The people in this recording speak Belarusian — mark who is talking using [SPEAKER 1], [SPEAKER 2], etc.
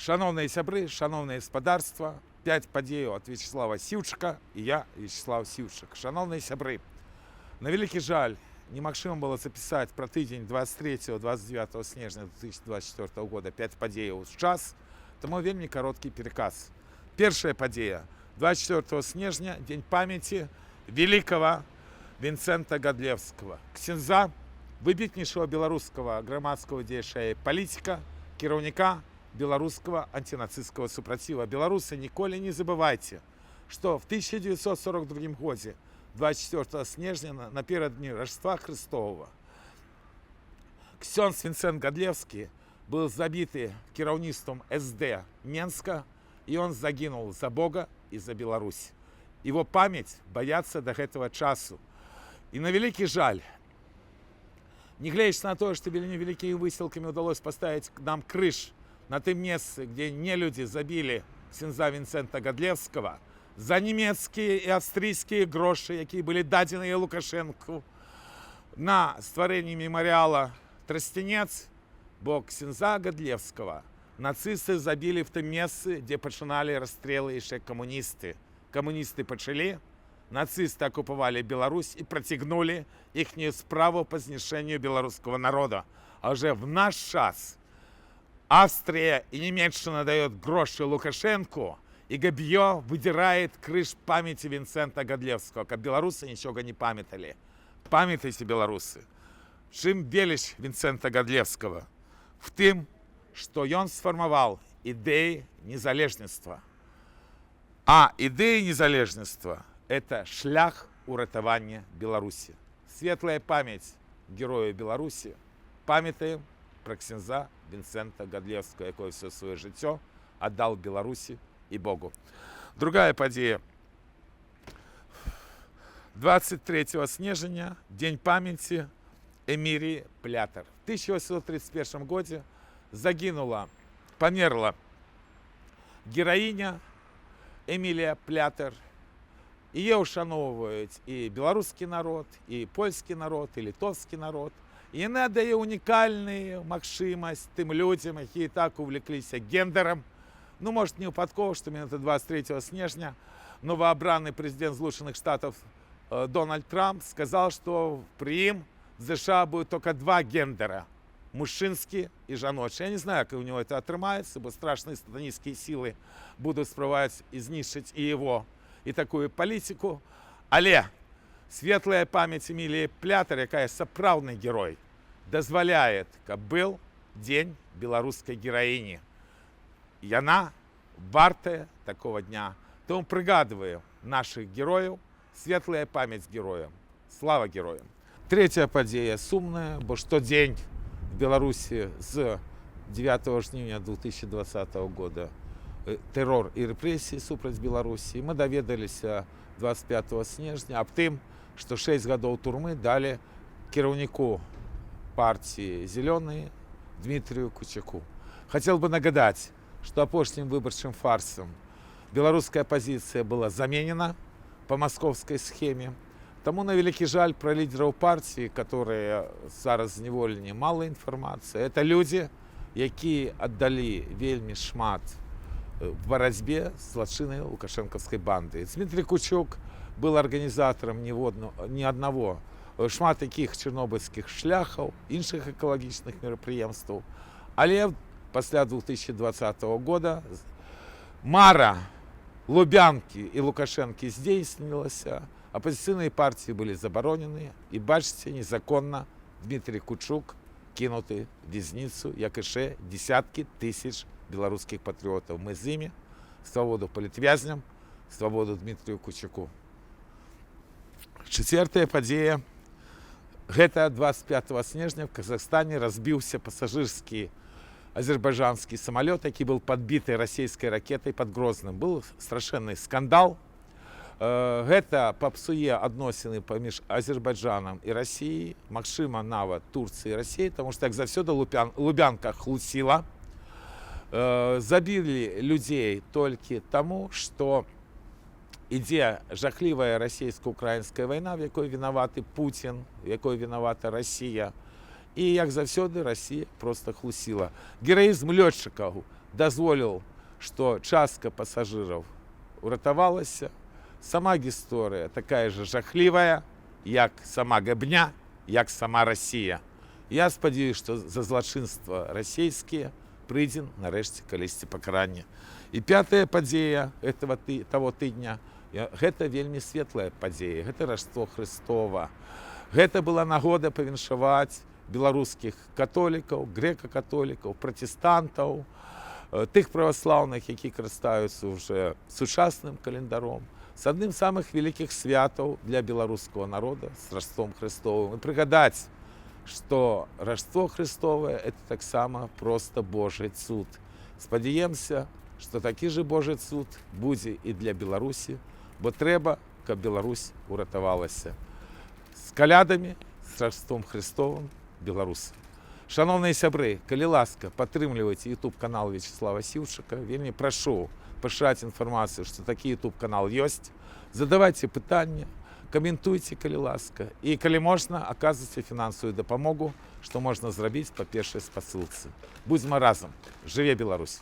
[SPEAKER 1] Шаноўныя сябры, шаноўнае спадарства, пяць падзеяў ад Вячаслава Сіўчыка, і я, Вячаслаў Сіўчык. Шаноўныя сябры, на вялікі жаль, немагчыма было запісаць пра тыдзень 23-29 снежня 2024 года пяць падзеяў у час, таму вельмі кароткі пераказ. Першая падзея. 24 снежня, дзень памяці великого Винцента Годлевского, ксяндза, выбітнейшага беларускага грамадскага дзеяча і палітыка, кіраўніка беларускага антинацистского супраціва. Беларусы, ніколі не забывайце, што в 1942 годзе, 24 снежня, наперадні Рождества Христового, ксёндз Винцент Годлевский был забіты кіраўніцтвам СД Менска, и он загінуў за Бога и за Беларусь. Его память боятся до этого часу. І на вялікі жаль, не гледзячы на тое, што вельмі вялікімі высілкамі удалось поставить нам крыж на тым месцы, где нелюдзі забілі ксяндза Винцента Годлевского за нямецкія і аўстрыйскія грошы, якія былі дадзеныя Лукашенку на стварэнне мемарыяла Трасцянец, бо ксяндза Годлевского нацысты забілі в тым месцы, дзе пачыналі расстрелы яшчэ камуністы. Камуністы пачалі, нацысты акупавалі Беларусь і працягнулі іхнюю справу па знішчэнню беларускага народа. А уже в наш час Австрия и Немеччина дает грошы Лукашенку, и ГБьё выдирает крыж памяти Винцента Годлевского, каб беларусы нічога не памяталі. Памятайце, беларусы. Чым веліч Винцента Годлевского? В тым, што ён сфармаваў ідэі незалежніцтва. А ідэі незалежніцтва — это шлях уратавання Беларусі. Светлая памяць герою Беларусі. Памятаем пра ксяндза Вінцэнта Гадлеўскага, якой всё сваё жыццё аддал Беларусі і Богу. Другая падзея. 23 снежня, дзень памяці Эміліі Плятэр. В 1831 годзе загінула, памерла гераіня Эмілія Плятэр. Яе ўшаноўваюць і беларускі народ, і польскі народ, і літоўскі народ. І яна дае унікальную магчымасць тым людзям, якія так увлекліся гендерам. Ну, может, не выпадкова, што менавіта 23 снежня новоабраны прэзідэнт Злучаных Штатаў Дональд Трамп сказал, что при им в США будет только два гендера: мужчынскі і жаночы. Я не знаю, как у него это атрымаецца, бо страшныя сатанісцкія сілы будуць спрабаваць і знішчыць і его, і такую палітику. Але светлая памяць Эміліі Плятэр, якая сапраўдны герой, дазваляе, каб был дзень беларускай гераіні. Яна вартая такого дня. Таму прыгадваем наших герояў, светлая памяць героям. Слава героям. Третья падзея сумная, бо штодзень в Беларусі з 9 жніўня 2020 года тэрор і рэпрэсіі супраць Беларусі. Мы даведаліся 25 снежня аб тым, што 6 гадоў турмы далі кіраўніку партіі «Зялёныя» Дмитрию Кучаку. Хотел бы нагадаць, што апошнім выбарчым фарсам беларуская апазіцыя была заменена по московской схеме. Таму, на вялікі жаль, пра лідараў партіі, которые зараз зневолены, мала інфармацыі. Это людзі, якія аддалі вельмі шмат в барацьбе з злачыннай лукашэнкаўскай банды. Дмитрий Кучук был арганізатарам не аднаго, шмат якіх чарнобыльскіх шляхаў, іншых экалагічных мерапрыемстваў. Але пасля 2020 года мара Лубянкі і Лукашэнкі здзейснілася, апазіцыйныя партіі былі забаронены, і, бачыце, незаконна Дмитрий Кучук кінуты в вязніцу, як яшчэ десяткі тысяч беларускіх патрыотаў. Мы з імі. Свабоду палітвязням, свабоду Дмитрию Кучуку. Чацвертая падзея. Гэта 25 снежня в Казахстане разбіўся пасажырскі азербайджанскі самалёт, які был падбіты расійскай ракетай под Грозным. Был страшэнны скандал. Гэта папсуе адносіны паміж Азербайджанам і Расіяй, магчыма, нават Турцыі і Расіяй, таму што, як заўсёды, Лубянка хлусіла. Забілі людзей толькі таму, што ідзе жахлівая расійска-украінская вайна, в якой вінаваты Пуцін, в якой вінавата Расія. І, як заўсёды, Расія просто хлусіла. Гераізм лётчыкаў дазволіў, што частка пасажыраў уратавалася. Сама гісторыя такая же жахлівая, як сама гэбня, як сама Расія. Я спадзяюсь, што за злачынства расійскія прыйдзе нарэшце калісьці пакаранне. І пятая падзея таго тыдня, гэта вельмі светлая падзея, гэта Рождество Христова. Гэта была нагода павіншаваць беларускіх католікаў, грэка-католікаў, пратэстантаў, тых праваслаўных, які карыстаюцца уже сучасным календаром, з адным з самых вялікіх святаў для беларускага народа, з Рождеством Христовым. І прыгадаць, што Рождество Христовае — это таксама просто Божий цуд. Спадзяемся, што такі же Божий цуд будзе і для Беларусі, бо трэба, каб Беларусь уратавалася. З калядамі, з Рождеством Христовым, беларусы. Шаноўныя сябры, калі ласка, падтрымлівайце YouTube канал Вячаслава Сіўчыка. Вельмі прашу пашыраць інфармацыю, што такі YouTube канал ёсць. Задавайце пытанні, каментуйце, калі ласка. І калі можна, аказвайце фінансавую дапамогу, што можна зрабіць па першай спасылцы. Будзьма разам. Жыве Беларусь!